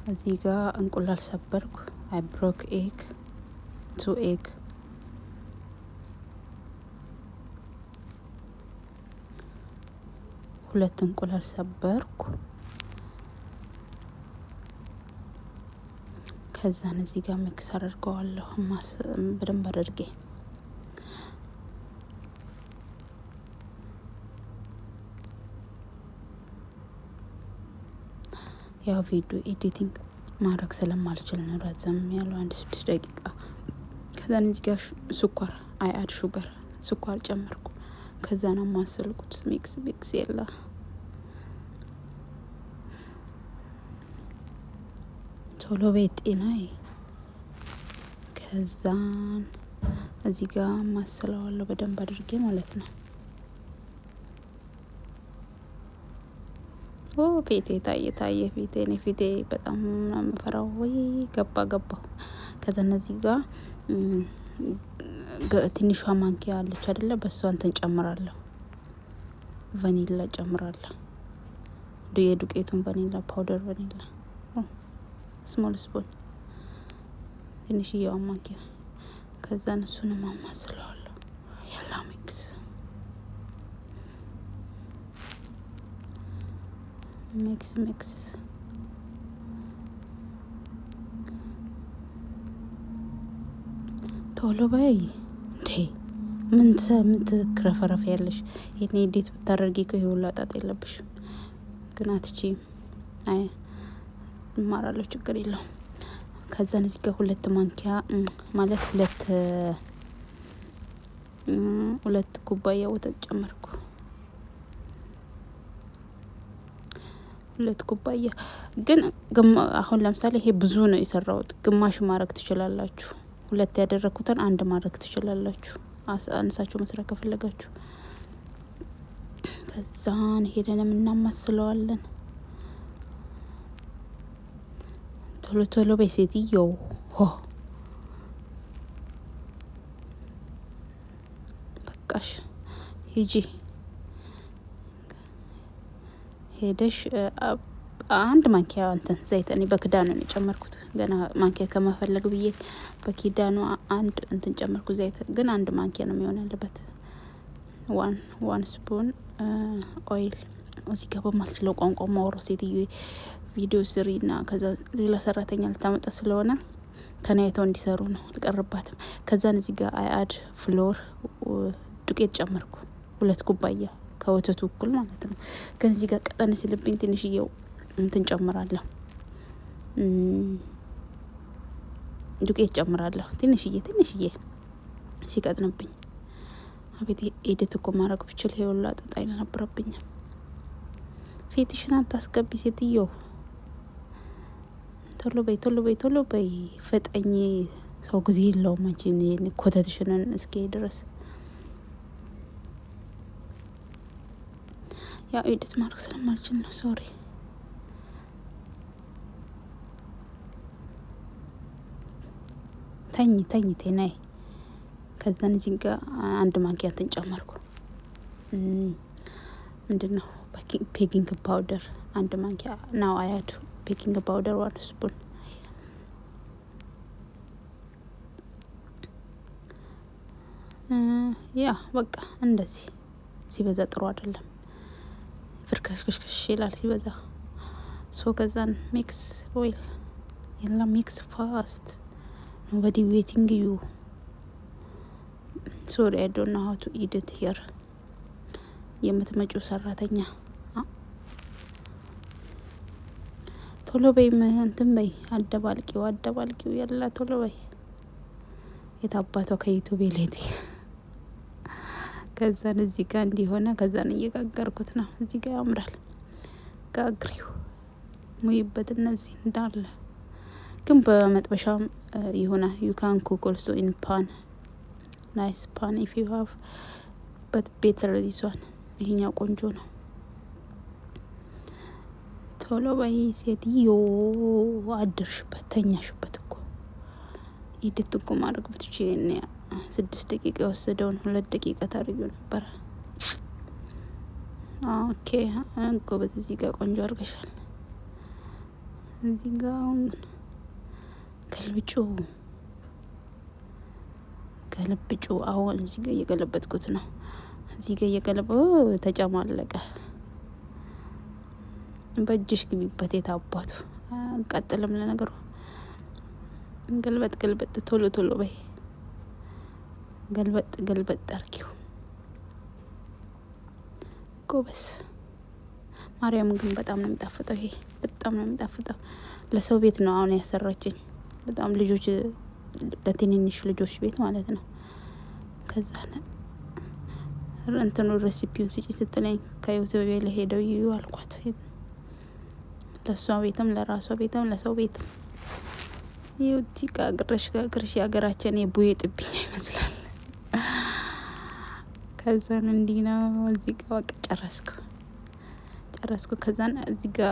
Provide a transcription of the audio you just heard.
እዚህ ጋር እንቁላል ሰበርኩ። I broke egg, two egg. ሁለት እንቁላል ሰበርኩ። ከዛን እዚህ ጋር mix አደርገዋለሁ በደንብ አድርጌ። ያው ቪዲዮ editing ማድረግ ስለማልችል ነው ረዘም ያለው፣ አንድ 6 ደቂቃ። ከዛን እዚህ ጋር ስኳር፣ I add sugar፣ ስኳር ጨመርኩ። ከዛን አማሰልኩት። Mix, mix የለ። ቶሎ በይ ጤናዬ። ከዛን እዚህ ጋር ማሰለዋለሁ በደንብ አድርጌ ማለት ነው። ኦ፣ ፊቴ ታየ ታየ ፊቴ። እኔ ፊቴ በጣም ነው የምፈራው። ወይ ገባ ገባሁ። ከዛ እነዚህ ጋር ትንሿ ማንኪያ አለች አይደለ? በሷ እንትን ጨምራለሁ፣ ቫኒላ ጨምራለሁ። የዱቄቱን ቫኒላ powder፣ vanilla small spoon፣ ትንሽዬዋ ማንኪያ። ከዛ እሱንም አማስለዋለሁ። يلا mix mix mix። ቶሎ በይ እንዴ! ምን ምን ትክረፈረፍ ያለሽ? ይሄን edit ብታደርጊ እኮ ይሄ ሁሉ ጣጣ የለብሽም። ግን አትችይም። አይ፣ እማራለሁ፣ ችግር የለውም። ከዛን እዚህ ጋር ሁለት ማንኪያ፣ ማለት ሁለት ኩባያ ወተት ጨመርኩ። 2 ኩባያ ግን አሁን ለምሳሌ ይሄ ብዙ ነው የሰራሁት፣ ግማሽ ማድረግ ትችላላችሁ። ሁለት ያደረግኩትን አንድ ማድረግ ትችላላችሁ፣ አንሳችሁ መስራት ከፈለጋችሁ። ከዛን ሄደንም እናማስለዋለን። ቶሎ ቶሎ በይ ሴትዮ። ሆ፣ በቃሽ፣ ሂጂ። ሄደሽ አንድ ማንኪያ እንትን ዘይት፣ እኔ በክዳኑ ነው የጨመርኩት። ገና ማንኪያ ከመፈለግ ብዬ በኪዳኑ አንድ እንትን ጨመርኩ። ዘይት ግን አንድ ማንኪያ ነው የሚሆን ያለበት። One spoon oil። እዚህ ጋር በማልችለው ቋንቋ ማውራው ሴትዮ ቪዲዮ ስሪ እና ከዛ ሌላ ሰራተኛ ልታመጣ ስለሆነ ከኔ አይተው እንዲሰሩ ነው። አልቀርባትም። ከዛን እዚህ ጋር I add flour፣ ዱቄት ጨመርኩ፣ 2 ኩባያ ከወተቱ እኩል ማለት ነው። ግን እዚህ ጋር ቀጠን ሲልብኝ ትንሽዬው እንትን ጨምራለሁ፣ ዱቄት ጨምራለሁ ትንሽዬ ትንሽዬ ሲቀጥንብኝ። አቤት፣ edit እኮ ማድረግ ብችል ይሄ ሁሉ ጣጣ አልነበረብኝም። ፊትሽን አታስገቢ ሴትዮ። ቶሎ በይ፣ ቶሎ በይ፣ ቶሎ በይ፣ ፍጠኝ። ሰው ጊዜ የለውም። አንቺ ኮተትሽንን እስኪ ድረስ። ያው edit ማድረግ ስለማልችል ነው። Sorry። ተኝ ተኝ ቴናይ። ከዛን እዚህ ጋር አንድ ማንኪያ እንትን ጨመርኩ። ምንድን ነው? Baking powder አንድ ማንኪያ። Now I add baking powder one spoon። Yeah፣ በቃ እንደዚህ። ሲበዛ ጥሩ አይደለም። ፍርከሽክሽክሽ ይላል ሲበዛ። So ከዛን mix well። يلا mix fast, nobody waiting you. Sorry, I don't know how to edit here። የምትመጪው ሰራተኛ ቶሎ በይ፣ እንትን በይ፣ አደባልቂው አደባልቂው፣ يلا ቶሎ በይ። የታባቷ ከ YouTube ሌት። ከዛን እዚህ ጋር እንዲሆነ ከዛን እየጋገርኩት ነው። እዚህ ጋር ያምራል። ጋግሪው፣ ሙይበት። እነዚህ እንዳለ ግን በመጥበሻም የሆነ you can cook also in pan, nice pan if you have, but better this one። ይሄኛው ቆንጆ ነው። ቶሎ በይ ሴትዮ፣ አደርሽበት፣ ተኛሽበት እኮ። Edit እኮ ማድረግ ብትችይ 6 ደቂቃ የወሰደውን 2 ደቂቃ ታደርጊው ነበረ። Okay ጎበዝ፣ እዚህ ጋር ቆንጆ አድርገሻል። እዚህ ጋ አሁን ገልብጩ ገልብጩ። አሁን እዚህ ጋ እየገለበጥኩት ነው። እዚህ ጋ እየገለበ ተጨማለቀ። በእጅሽ ግቢበት የታባቱ አንቀጥልም። ለነገሩ ገልበጥ ገልበጥ፣ ቶሎ ቶሎ በይ። ገልበጥ ገልበጥ አርጊው ጎበስ። ማርያም ግን በጣም ነው የሚጣፍጠው። ይሄ በጣም ነው የሚጣፍጠው። ለሰው ቤት ነው አሁን ያሰራችኝ። በጣም ልጆች፣ ለትንንሽ ልጆች ቤት ማለት ነው። ከዛ እንትኑ recipe ውን ስጪ ስትለኝ ከ YouTube ላይ ሄደው ይዩ አልኳት። ለእሷ ቤትም ለራሷ ቤትም ለሰው ቤትም። ይኸው ጋግረሽ ጋግረሽ የሀገራችን የቡዬ ጥብኛ ይመስላል። ከዛን እንዲህ ነው። እዚህ ጋ በቃ ጨረስኩ ጨረስኩ። ከዛን እዚህ ጋ